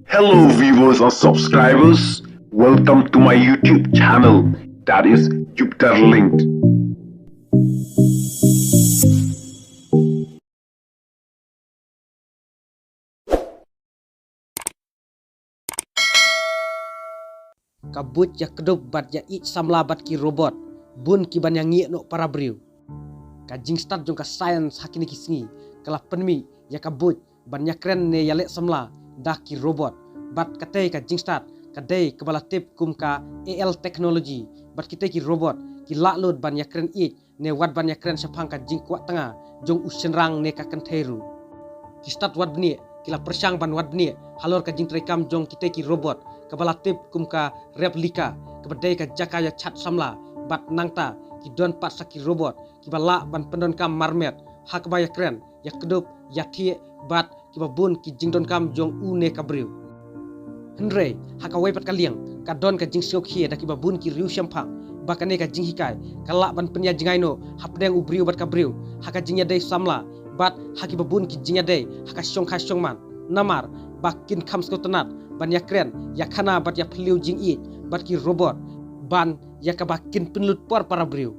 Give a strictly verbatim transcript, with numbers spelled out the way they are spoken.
Hello viewers and subscribers, welcome to my YouTube channel, that is Jupiter Linked. Ka buit ïa kdup bad ïa ïeit samla bad ki robot, bun ki ban ïa ngi noh para briew. Ka jingstad jong ka science ha kine ki sngi ka la pynmih ïa ka buit ban ïa kren ne ïa leh samla da ki robot. Bad katei ka jingstad ka dei kaba la tip kum ka A I technology, bad kitei ki robot ki lah lut ban ïa kren ïeit ne wat ban ïa kren shaphang ka jingkwah tnga jong u shynrang ne ka kynthei ruh. Ki stad wad bniah ki la pyrshang ban wad bniah halor ka jingtrei kam jong kitei ki robot kaba la tip kum ka replika, kaba dei ka jaka ïa chat samla, bad nangta ki don pat sa ki robot kiba lah ban pyndonkam marmet ha kaba ïa kren, ïa kdup, ïa thiah, bad kiba bun ki jingdonkam jong u ne ka briew. Hynrei ha kawei pat ka liang ka don ka jingsngewkhia da kiba bun ki riew shemphang ba kane ka jinghikai ka lah ban pynïa jngai noh hapdeng u briew bad ka briew ha ka jingïadei samla, bad ha kiba bun ki jingïadei ha ka shongkha shongman. Namar ba kin kham sngewtynnad ban ïa kren, ïa khana bad ïa phylliew jingïeit bad ki robot ban ïa kaba kin pynlut por para briew.